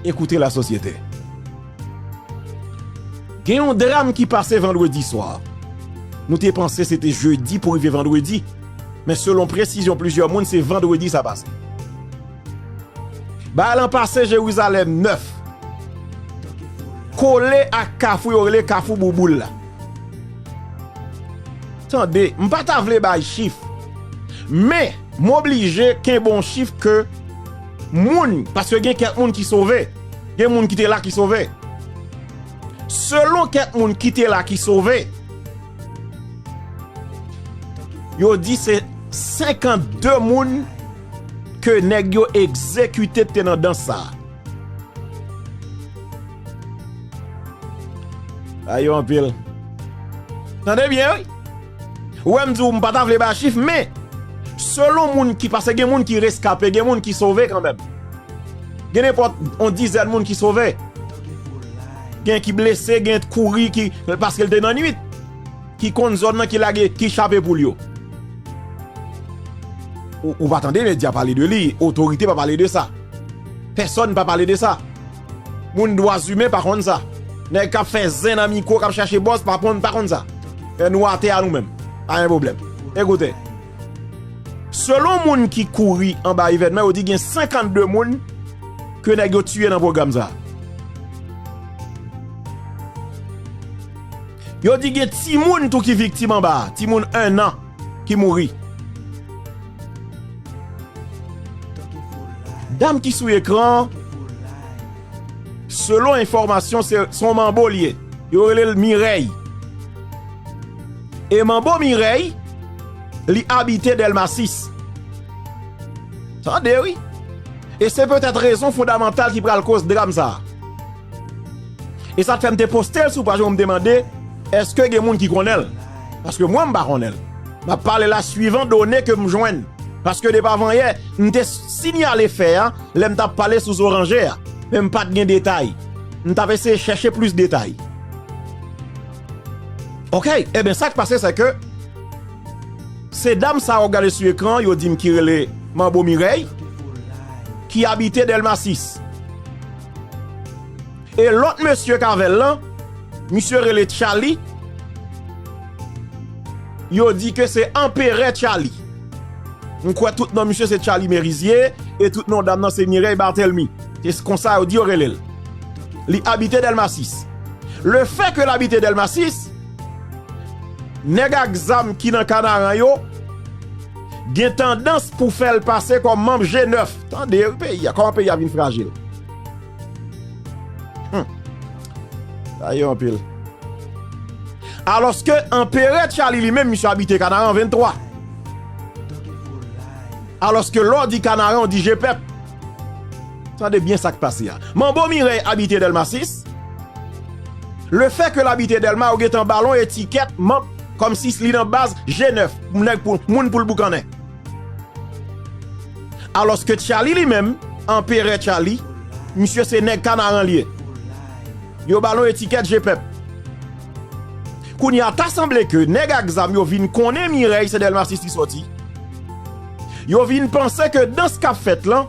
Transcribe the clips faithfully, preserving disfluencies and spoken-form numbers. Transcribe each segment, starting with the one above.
Écoutez la société. Gen yon dram ki pase vandredi swa. Nou te panse se te jedi pou rive vandredi. Men selon presizyon plizyè moun, se vandredi sa pase. Bagay lan pase Jerizalèm nèf. Kole ak kafou yo rele Kafou Bouboul la. Tande, m pa ta vle bay chif. Men, m oblije kenbe yon chif ke moun, paske gen kèk moun ki sove. Gen moun ki te la ki sove. Selon kèk moun ki te la ki sove, yo di se senkannde moun ke nèg yo egzekite te nan dans sa a. Sa yo anpil. Tande byen, wi. Ou wè m di w m pa ta vle bay chif, men selon moun ki, paske gen moun ki reskape, gen moun ki sove kanmenm. Gen nenpòt yon dizèn moun ki sove. Gen ki blese, gen kouri ki, paske l te nan nwit. Ki konn zòn nan, ki lage, ki chape poul yo. Ou, ou pa tande medya pale de li, otorite pa pale de sa. Pèsòn pa pale de sa. Moun dwa zimen pa konn sa. Nèg k ap fè zen nan mikwo, k ap chache bòz, pa konn, pa konn sa. E nou atè a nou menm. Pa gen pwoblèm. Ekoute. Selon moun ki kouri anba evènman, yo di gen senkannde moun ke nèg yo tiye nan pwogram sa a. Yo di gen timoun tou ki viktim anba a, timoun en an ki mouri. Dam ki sou ekran an, selon enfòmasyon, se, se yon manbo li ye. Yo rele l Mirèy. E manbo Mirèy, li abite Dèlma sis. Tande, wi. E se petèt rezon fondamantal ki pral koz dram sa a. E sa t fè m te poste l sou paj mwen, m te mande, èske gen moun ki konnen l? Paske mwen, m pa konnen l. M ap pale la swivan done ke m jwenn. Paske depi avanyè, m te sinyale fè a, lè m t ap pale sou zoranje a. Men m pa t gen detay. M t ap eseye chèche plis detay. Oke, ebyen, sa k pase, se ke se dam sa w ap gade sou ekran, yo di m ki rele Manbo Mirèy, ki abite Dèlma sis. E lòt mesye k avè l lan, misye rele Tchali. Yo di ke se Anperè Tchali. M kwè tout non misye se Tchali Merizye, e tout non dam nan se Mirèy Barthélemy. Se konsa yo di yo rele l. Li abite Dèlma sis. Lefè ke l abite Dèlma sis, nèg ak zam ki nan Kanaran yo gen tandans pou fè l pase kòm manm G nèf. Tande, wi, peyi a, kòman peyi a vin frajil. Hum. Sa yo anpil. Alòske Anperè Tchali li menm, misye abite Kanaran venntwa. Alòske lè w di Kanaran, w di G pèp. Tande byen sa k pase a. Manbo Mirèy abite Dèlma sis. Lefè ke l abite Dèlma, yo gentan ba l yon etikèt manm, kòmsi li nan baz G nèf, nèg pou, moun pou l boukannen. Alòske Tchali li menm, Anperè Tchali, misye se nèg Kanaran li ye. Yo ba l yon etikèt G pèp. Kounye a, ta sanble ke nèg ak zam yo vin konnen Mirèy se Dèlma sis li sòti. Yo vin panse ke dans k ap fèt lan,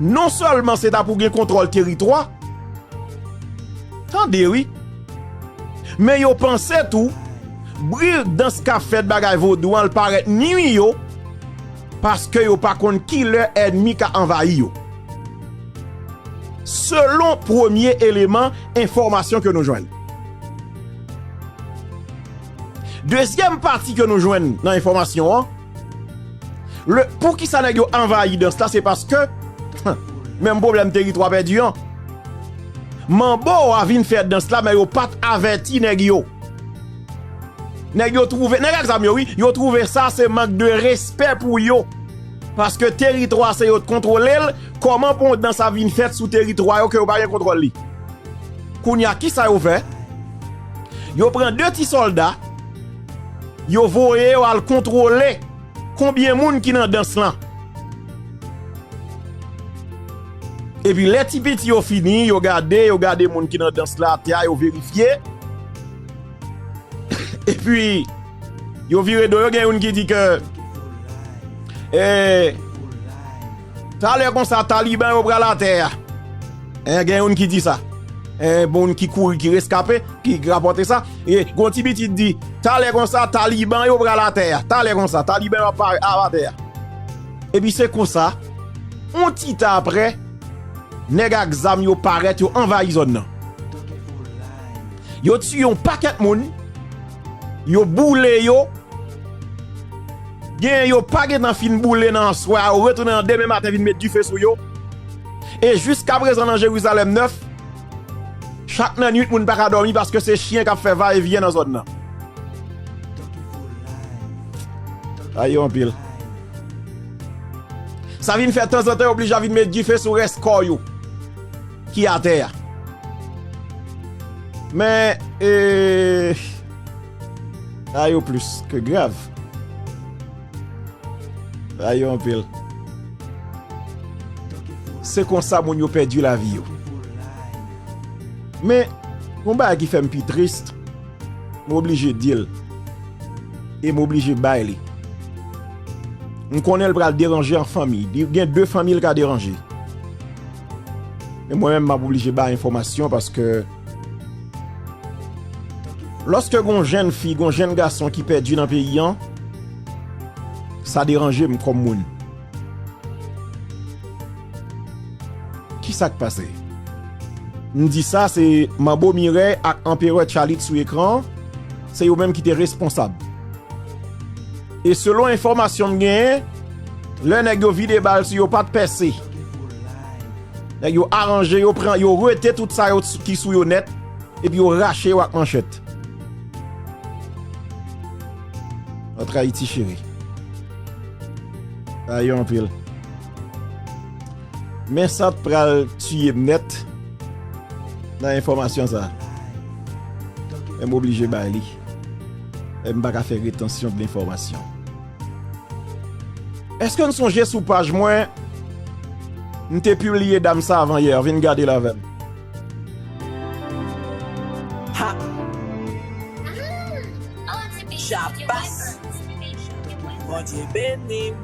non sèlman se ta pou gen kontwòl teritwa, tande wi, men yo panse tou, bri dans k ap fèt bagay vodou an, l parèt nwi yo, paske yo pa konn ki lè ènmi ka anvayi yo. Selon premye eleman enfòmasyon ke nou jwenn. Dezyèm pati ke nou jwenn nan enfòmasyon an, le, poukisa nèg yo anvayi dans la, se paske, menm pwoblèm teritwa pèdi an. Manbo a vin fè dans la, men yo pa t avèti nèg yo. Nèg yo twouve, nèg ak zam yo, wi, yo twouve sa se mank de respè pou yo. Paske teritwa se yo t kontwole l, kòman pou yon dans ap vin fèt sou teritwa yo ke yo pa gen kontwòl li? Kounye a, kisa yo fè? Yo pran de ti sòlda, yo voye yo al kontwole konbyen moun ki nan dans lan. Epi lè ti piti yo fini, yo gade, yo gade moun ki nan dans la atè a, yo verifye. Epi, yo vire do yo, gen youn ki di ke, eh, talè konsa, Taliban yo pral atè a. En, gen youn ki di sa. En, bon, ki kouri, ki reskape, ki, ki rapòte sa. E gon ti pitit di, talè konsa, Taliban yo pral atè a. Talè konsa, Taliban yo ap parèt atè a. Epi se konsa, yon ti tan apre, nèg ak zam yo parèt, yo anvayi zòn nan. Yo tiye yon pakèt moun, yo boule yo, gen yo pa gentan fin boule nan aswè a, yo retounen nan demen maten vin met dife sou yo. E jiskaprezan nan Jerizalèm nèf, chak nan nwit moun pa ka dòmi paske se chen k ap fè va e vyen nan zòn nan. Sa yo anpil. Sa vin fè tanzantan yo oblije vin met dife sou rès kò yo ki atè a. Men, e, sa yo plis ke grav. Sa yo anpil. Se konsa moun yo pèdi lavi yo. Men, yon bagay ki fè m pi tris, m oblije di l. E m oblije bay li. M konnen l pral deranje an fanmi. Li gen de fanmi l ka deranje. Men mwen menm, m ap oblije bay enfòmasyon paske lòske gon jèn fi, gon jèn gason ki pèdi nan peyi an, sa deranje m kòm moun. Ki sa k pase? M di sa, se Manbo Mirèy ak Anperè Tchalit sou ekran an, se yo menm ki te responsab. E selon enfòmasyon m genyen, lè nèg yo vide bal sou yo, pa t pèse. Nèg yo aranje, yo pran, yo rete tout sa yo ki sou yo nèt, epi yo rache yo ak manchèt. Notre Haïti chérie. Sa yo anpil. Men sa t pral tiye m nèt nan enfòmasyon sa. Men m oblije bay li. E m pa ka fè retansyon de lenfòmasyon. Èske n sonje sou paj mwen, m te pibliye dam sa avan yè, vin gade l avè m. Ha! Chabas! Bondye beni m.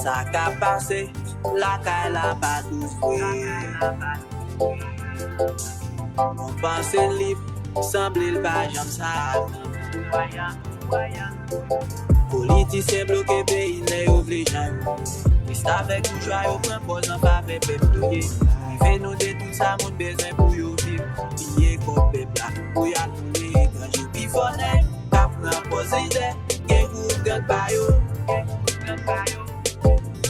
Sa ka pase, lakay la pa tou vre. Nou panse lib, sanble l pa janm sa. Politisyen bloke peyi n lè yo vle jan yo. Restavèk boujwa yo pran pòz an favè pèp yo ye. Prive nou de tout sa moun bezwen pou yo viv. Piye kòb pèp la pou y al boule etranje. Pifò nèg k ap pran pòz lidè, gen gwoup gang pa yo.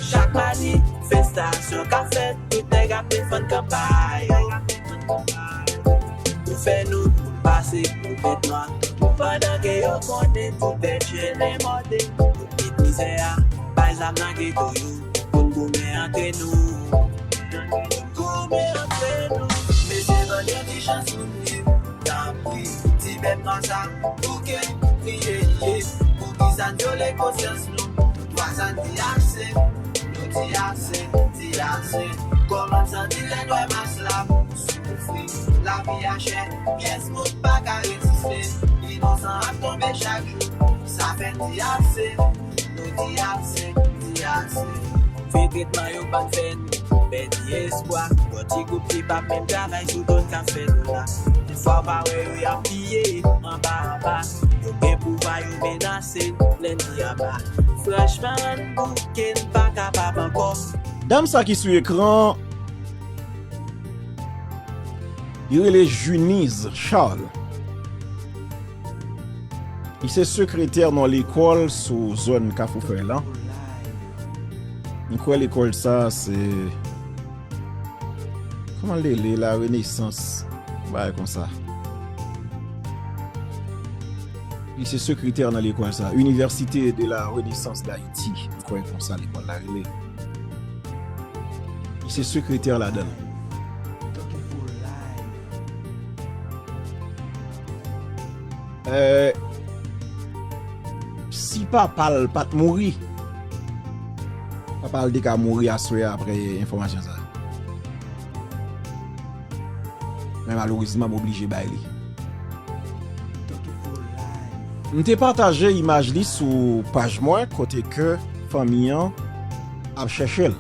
Chak manifestasyon k ap fèt, tout nèg ap defann kanpay yo. Yo fè nou pase pou bèt nwa, pandan ke yo konnen tout bèt chen enmòde. Yo kit mizè a, bay zam nan geto yo, pou n goumen antre nou. Pou n goumen antre nou. Mesye, ban yo ti chans pou n viv. Tanpri, ti bèt nwa sa, bouke, kriye, ye. Poukisa n vyole konsyans nou? Vwazin di ase, nou di ase, di ase. Kòmandan di lè n wè mas la soufri, lavi a chè, pyès moun pa ka reziste. Inosan ap tonbe chak jou, sa fè n di ase, nou di ase, di ase. Fè tretman yo pa n fè n pèdi espwa. Gon ti gwoup ki p ap menm travay sou do n k ap fè nou la. Defwa w pa wè yo y ap piye anba anba. Yo gen pouvwa, yo menase n, lè n di anba. Franchman, n bouke, n pa kapab ankò. Dam sa ki sou ekran, li rele Juniz Charles. Li se sekretè nan lekòl sou zòn Kafou Fèy lan. M kwè lekòl sa se, kòman l rele, La Renaissance, bagay konsa. Li se sekretè nan lekòl sa, Université de la Renaissance d'Haïti, m kwè konsa lekòl la rele. Li se sekretè ladan l. Eh, si papa l pa t mouri, papa l te ka mouri aswè a apre enfòmasyon sa. Men malerezman, m oblije bay li. M te pataje imaj li sou paj mwen kote ke fanmi an ap chèche l.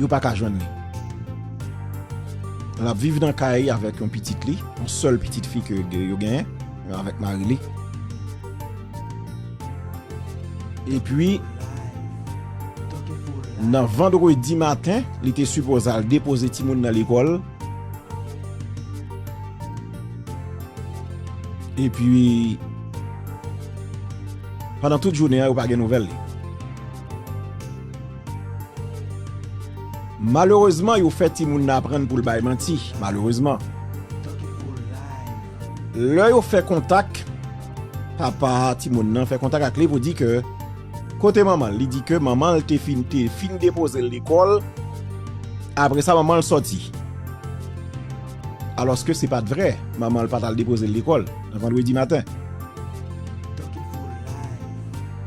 yo pa ka jwenn li. L ap viv nan kay avèk yon pitit li, yon sèl pitit fi ke yo genyen, avèk mari li. Epi, nan vandredi maten, li te sipoze al depoze timoun nan lekòl. Epi, pandan tout jounen an, yo pa gen nouvèl li. Malerezman, yo fè timoun nan aprann pou l bay manti. Malerezman. Lè yo fè kontak, papa timoun nan fè kontak ak li pou di ke kote manman l, li di ke manman l te fin, te fin depoze l lekòl. Apre sa, manman l sòti. Alòske se pa t vrè, manman l pa t al depoze l lekòl nan vandredi maten.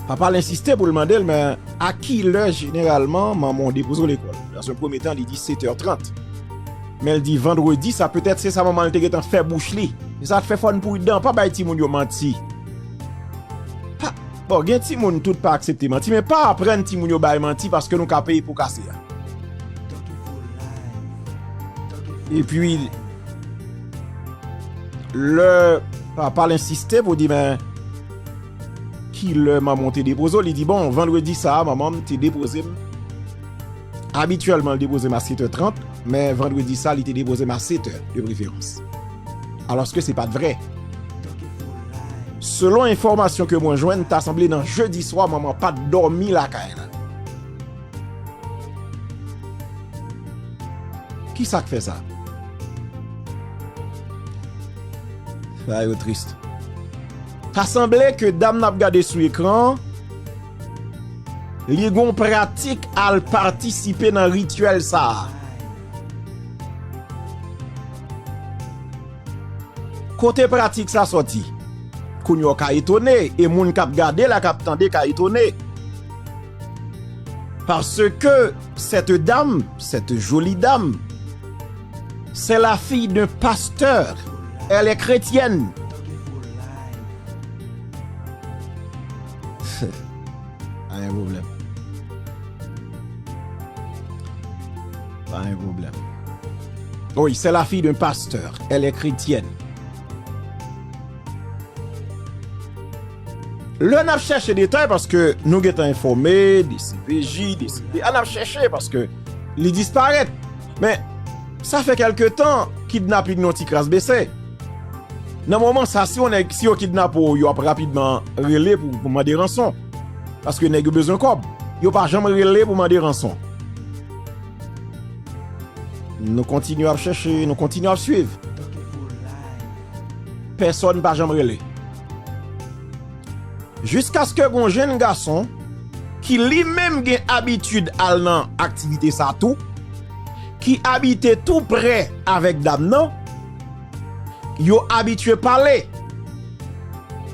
Papa l ensiste pou l mande l, men a ki lè jeneralman manman w depoze w lekòl? Nan yon premye tan, li di sèt è trant. Men l di vandredi sa, petèt se sa manman l te gentan fè bouch li. E sa k fè fò n pridan, pa bay timoun yo manti. Pa, bon, gen timoun tout pa aksepte manti, men pa aprann timoun yo bay manti paske nou ka peye po kase a. Epi, lè papa l ensiste pou di, men, ki lè manman w te depoze w? Li di, bon, vandredi sa a, manman m te depoze m. Abityèlman, l depoze m a sèt è trant, men vandredi sa a, li te depoze m a sèt è, de preferans. Alòske se pa t vrè. Selon enfòmasyon ke mwen jwenn, ta sanble nan jedi swa, manman pa t dòmi lakay la. Ki sa k fè sa? Sa yo tris. Ta sanble ke dam n ap gade sou ekran an, li gon pratik al patisipe nan rityèl sa a. Kote pratik sa sòti? Kounye a w ka etone, e moun k ap gade la, k ap tande ka etone. Parce que cette dame, cette jolie dame, c'est la fille d'un pasteur. Elle est chrétienne. Pa gen pwoblèm. Pa gen pwoblèm. Oui, c'est la fille d'un pasteur. Elle est chrétienne. Lè n ap chèche detay, paske nou gentan enfòme, D C P J, D C P A, n ap chèche, paske li disparèt. Men, sa fè kèlke tan, kidnaping nan ti kras bese. Nan moman sa, si yon nèg, si yo kidnape w, yo ap rapidman rele pou, pou mande ranson. Paske nèg yo bezwen kòb. Yo pa janm rele pou mande ranson. Nou kontinye ap chèche, nou kontinye ap swiv. Pèsòn pa janm rele. Jiskaske gon jenn gason ki li menm gen abitid al nan aktivite sa tou, ki abite tou prè avèk dam nan, yo abitye pale.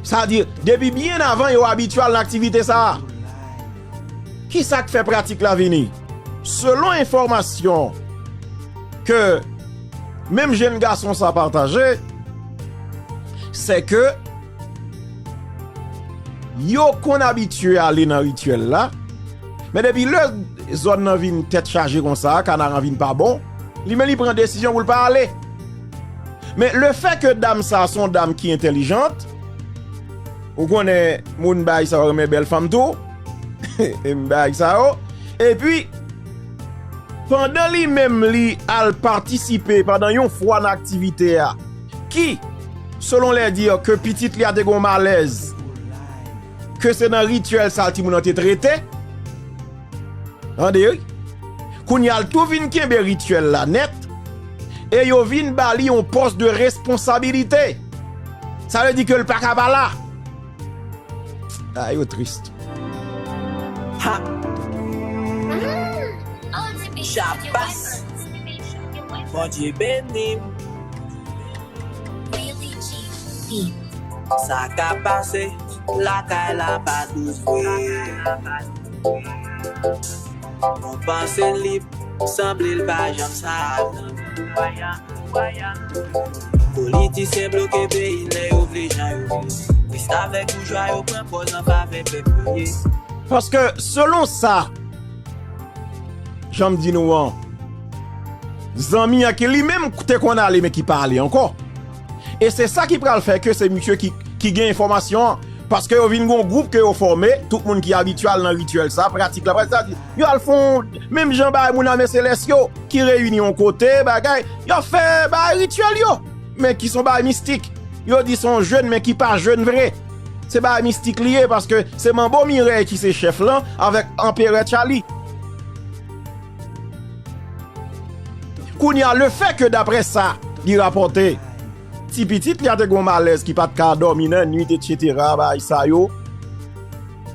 Sa di, depi byen avan yo abitye al nan aktivite sa a. Ki sa k fè pratik la vini? Selon enfòmasyon ke menm jenn gason sa pataje, se ke yo konn abitye ale nan rityèl la, men depi lè zòn nan vin tèt chaje konsa, kanaran vin pa bon, li menm li pran desizyon pou l pa ale. Men lefètke dam sa a se yon dam ki entèlijant, ou konnen moun bagay sa yo renmen bèl fanm tou, e m bagay sa yo. Epi, pandan li menm li al patisipe pandan yon fwa nan aktivite a, ki, selon les dires, ke pitit li a te gen yon malèz, ke se nan rityèl sa a timoun nan te trete, tande, wi. Kounye a l tou vin kenbe rityèl la nèt, e yo vin ba li yon pòs de responsabilite. Sa vle di ke l pa ka pa la. A, yo tris. Ha! Chabas! Bondye beni m. Sa ka pase, lakay la pa dous vre. Yon panse lib, sanble l pa janm sa. Politisyen bloke peyi lè yo vle jan yo vle. Triste avèk boujwa yo pran pòz an favè pèp yo ye. Paske selon sa jan m di nou an, zanmi an ki li menm te konn ale, men ki pa ale ankò. E se sa ki pral fè ke se misye ki, ki gen enfòmasyon an. Paske yo vin gon gwoup ke yo fòme, tout moun ki abitye al nan rityèl sa, pratik la, pratik sa, yo al fè yon, menm jan bay moun ame selès yo, ki reyini yon kote, bagay, yo fè bay rityèl yo, men ki son bay mistik. Yo di son jèn, men ki pa jèn vre. Se bay mistik li ye, paske se Manbo Mirèy ki se chèf lan, avèk Anperè Charlie. Kounye a, le fè ke, daprè sa li rapòte, ti pitit li a te gon malèz ki pa t ka dòmi nan nwit, etsetera, bagay sa yo.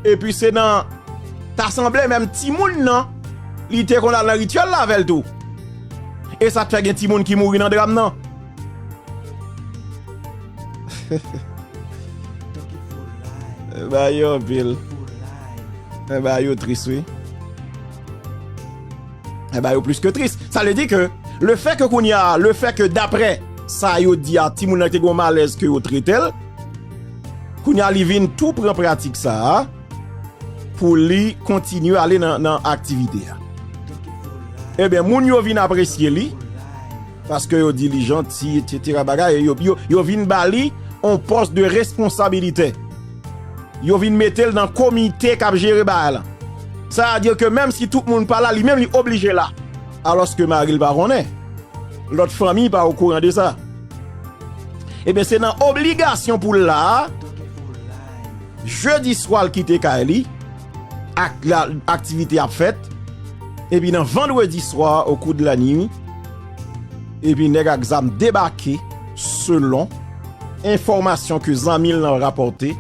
Epi se nan, ta sanble menm timoun nan, li te konn al nan rityèl la avè l tou. E sa t fè gen timoun ki mouri nan dram nan. Bagay yo anpil. Bagay yo tris, wi. Bagay yo plis ke tris. Sa vle di ke, le fè ke kounye a, le fè ke daprè sa yo di a, timoun nan te gon malèz ke yo trete l, kounye a li vin tou pran pratik sa a pou li kontinye ale nan, nan aktivite a. Ebyen, moun yo vin apresye li, paske yo di li janti, etsetera, bagay, e yo, yo, yo vin ba li on pòs de responsabilite. Yo vin mete l nan komite k ap jere bagay la. Sa vle di ke menm si tout moun pa la, li menm li oblije la. Alòske mari l pa konnen. Lòt fanmi pa okouran de sa. Ebyen, se nan obligasyon pou l la a, jedi swa l kite kay li, ak la, aktivite ap fèt, epi nan vandredi swa, au cours de la nuit, epi nèg ak zam debake, selon enfòmasyon ke zanmi l lan rapòte,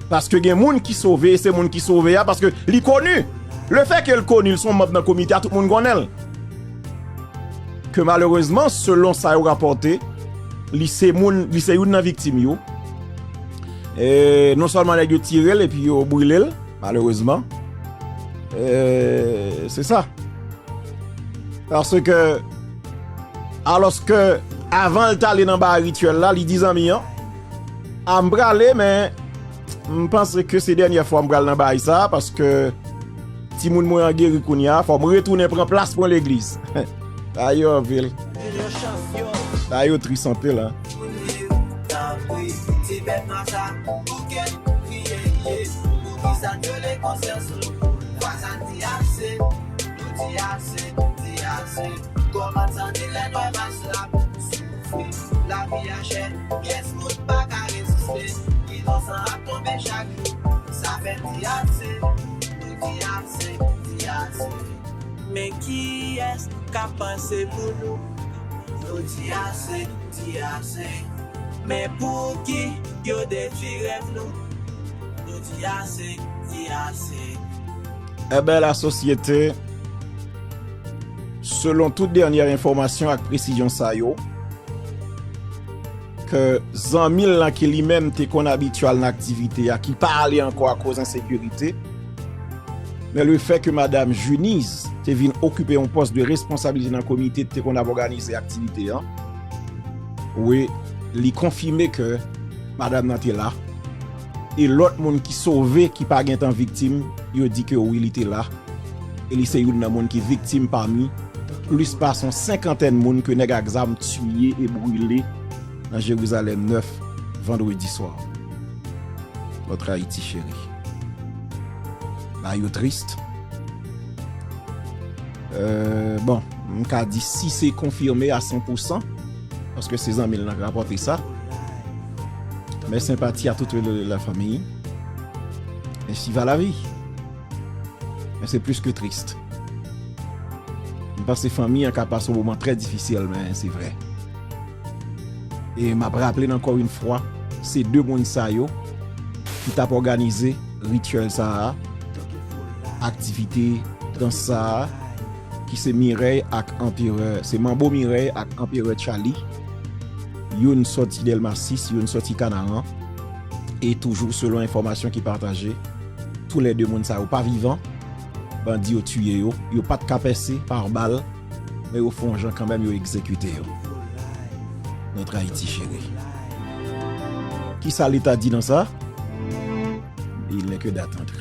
paske gen moun ki sove, e se moun ki sove a, paske li koni. Le fè ke l koni, l se yon manm nan komite a, tout moun konnen l. Ke malerezman, selon sa yo rapòte, li se moun, li se youn nan viktim yo. E non sèlman nèg yo tire l epi yo brile l, malerezman. E se sa. Paske, alòske, avan l t ale nan bagay rityèl la, li di zanmi an, a, m prale, men m panse ke se dènyè fwa m pral nan bagay sa, paske timoun mwen an geri kounye a, fò m retounen pran plas mwen legliz. Bagay yo anpil. Bagay yo tris anpil, en. Tanpri, ti bèt nwa sa, bouke kriye ye. Poukisa n vyole konsyans nou? Fwa sa n di ase, nou di ase, di ase. Kòman n santi lè n wè mas la soufri? Lavi a chè, pyès moun pa ka reziste. Inosan ap tonbe chak jou, sa fè n di ase, nou di ase, di ase. Men kiyès k ap panse pou nou? Nou di ase, di ase. Men pouki yo detwi rèv nou? Nou di ase, di ase. Enben, lasosyete, selon tout dènyè enfòmasyon ak presizyon sa yo, ke zanmi l lan ki li menm te konn abitye al nan aktivite a, ki pa ale ankò akoz ensekirite, men le fè ke madam Juniz te vin okipe yon pòs de responsabilite nan komite te konn ap òganize aktivite an, wi, li konfime ke madam nan te la. E lòt moun ki sove, ki pa gentan viktim, yo di ke wi, li te la. E li se youn nan moun ki viktim pami plis pase yon senkantèn moun ke nèg ak zam tiye e brile nan Jerizalèm nèf, vandredi swa. Notre Haïti chérie. Bagay yo tris. Euh, bon, m ka di si se konfime a san pou san, paske se zanmi l lan k rapòte sa. Mes sympathies à toute le, la famille. Ainsi va la vie. Men se plis ke tris. M panse fanmi an ka pase yon moman trè difisil, men se vrè. E m ap raple n ankò yon fwa, se de moun sa yo ki t ap òganize rityèl sa a, aktivite dans sa a, ki se Mirèy ak Anperè, se Manbo Mirèy ak Anperè Charlie. Youn sòti Dèlma sis, youn sòti Kanaran. E toujou selon enfòmasyon ki pataje, toulède moun sa yo pa vivan. Bandi yo tiye yo, yo pa t ka pèse pa bal, men yo fè yon jan kanmenm yo egzekite yo. Notre Haïti chérie. Kisa Leta di nan sa? Il n'est que d'attendre.